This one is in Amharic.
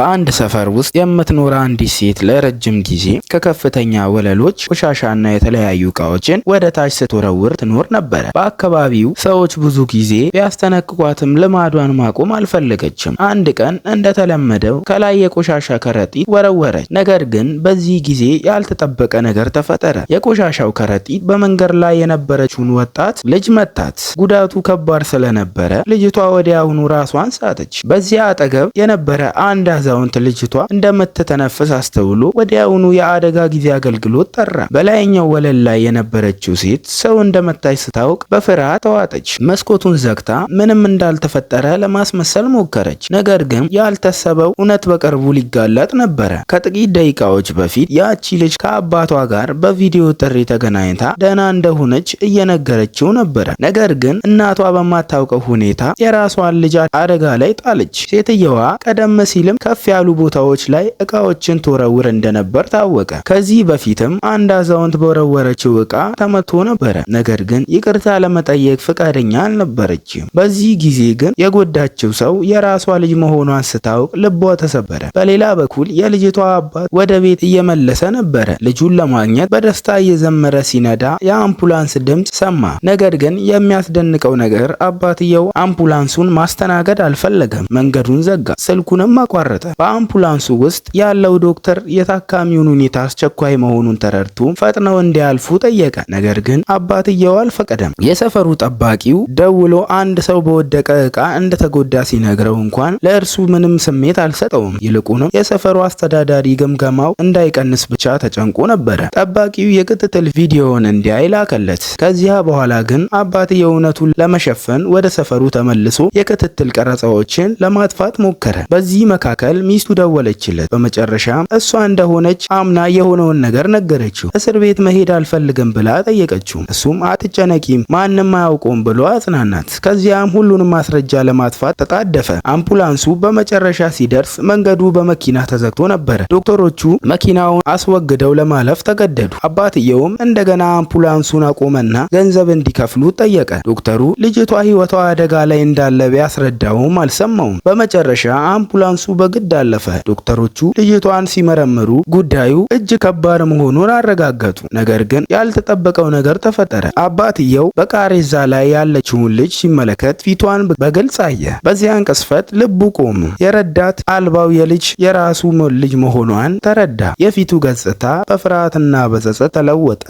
በአንድ ሰፈር ውስጥ የምትኖር አንዲት ሴት ለረጅም ጊዜ ከከፍተኛ ወለሎች ቆሻሻና የተለያዩ እቃዎችን ወደ ታች ስትወረውር ትኖር ነበረ። በአካባቢው ሰዎች ብዙ ጊዜ ቢያስጠነቅቋትም ልማዷን ማቆም አልፈለገችም። አንድ ቀን እንደተለመደው ከላይ የቆሻሻ ከረጢት ወረወረች። ነገር ግን በዚህ ጊዜ ያልተጠበቀ ነገር ተፈጠረ። የቆሻሻው ከረጢት በመንገድ ላይ የነበረችውን ወጣት ልጅ መታት። ጉዳቱ ከባድ ስለነበረ ልጅቷ ወዲያውኑ ራሷን ሳተች። በዚያ አጠገብ የነበረ አንድ አዛውንት ልጅቷ እንደምትተነፍስ አስተውሎ ወዲያውኑ የአደጋ ጊዜ አገልግሎት ጠራ። በላይኛው ወለል ላይ የነበረችው ሴት ሰው እንደመታች ስታውቅ በፍርሃት ተዋጠች። መስኮቱን ዘግታ ምንም እንዳልተፈጠረ ለማስመሰል ሞከረች። ነገር ግን ያልታሰበው እውነት በቅርቡ ሊጋለጥ ነበረ። ከጥቂት ደቂቃዎች በፊት ያቺ ልጅ ከአባቷ ጋር በቪዲዮ ጥሪ ተገናኝታ ደህና እንደሆነች እየነገረችው ነበረ። ነገር ግን እናቷ በማታውቀው ሁኔታ የራሷን ልጅ አደጋ ላይ ጣለች። ሴትየዋ ቀደም ሲልም ከፍ ያሉ ቦታዎች ላይ እቃዎችን ትወረውር እንደነበር ታወቀ። ከዚህ በፊትም አንድ አዛውንት በወረወረችው እቃ ተመቶ ነበረ። ነገር ግን ይቅርታ ለመጠየቅ ፈቃደኛ አልነበረችም። በዚህ ጊዜ ግን የጎዳችው ሰው የራሷ ልጅ መሆኗን ስታውቅ ልቧ ተሰበረ። በሌላ በኩል የልጅቷ አባት ወደ ቤት እየመለሰ ነበረ። ልጁን ለማግኘት በደስታ እየዘመረ ሲነዳ የአምቡላንስ ድምፅ ሰማ። ነገር ግን የሚያስደንቀው ነገር አባትየው አምቡላንሱን ማስተናገድ አልፈለገም። መንገዱን ዘጋ፣ ስልኩንም አቋረጠ። በአምቡላንሱ ውስጥ ያለው ዶክተር የታካሚውን ሁኔታ አስቸኳይ መሆኑን ተረድቶ ፈጥነው እንዲያልፉ ጠየቀ። ነገር ግን አባትየው አልፈቀደም። የሰፈሩ ጠባቂው ደውሎ አንድ ሰው በወደቀ ዕቃ እንደተጎዳ ሲነግረው እንኳን ለእርሱ ምንም ስሜት አልሰጠውም። ይልቁንም የሰፈሩ አስተዳዳሪ ግምገማው እንዳይቀንስ ብቻ ተጨንቆ ነበረ። ጠባቂው የክትትል ቪዲዮውን እንዲያይ ላከለት። ከዚያ በኋላ ግን አባትየው እውነቱን ለመሸፈን ወደ ሰፈሩ ተመልሶ የክትትል ቀረጻዎችን ለማጥፋት ሞከረ። በዚህ መካከል ሚስቱ ደወለችለት። በመጨረሻም እሷ እንደሆነች አምና የሆነውን ነገር ነገረችው። እስር ቤት መሄድ አልፈልግም ብላ ጠየቀችው። እሱም አትጨነቂም፣ ማንም አያውቀውም ብሎ አጽናናት። ከዚያም ሁሉንም ማስረጃ ለማጥፋት ተጣደፈ። አምቡላንሱ በመጨረሻ ሲደርስ መንገዱ በመኪና ተዘግቶ ነበረ። ዶክተሮቹ መኪናውን አስወግደው ለማለፍ ተገደዱ። አባትየውም እንደገና አምቡላንሱን አቆመና ገንዘብ እንዲከፍሉ ጠየቀ። ዶክተሩ ልጅቷ ሕይወቷ አደጋ ላይ እንዳለ ቢያስረዳውም አልሰማውም። በመጨረሻ አምቡላንሱ በግድ አለፈ። ዶክተሮቹ ልጅቷን ሲመረምሩ ጉዳዩ እጅግ ከባድ መሆኑን አረጋገጡ። ነገር ግን ያልተጠበቀው ነገር ተፈጠረ። አባትየው በቃሬዛ ላይ ያለችውን ልጅ ሲመለከት ፊቷን በግልጽ አየ። በዚያን ቅጽበት ልቡ ቆመ። የረዳት አልባው የልጅ የራሱ ልጅ መሆኗን ተረዳ። የፊቱ ገጽታ በፍርሃትና በጸጸት ተለወጠ።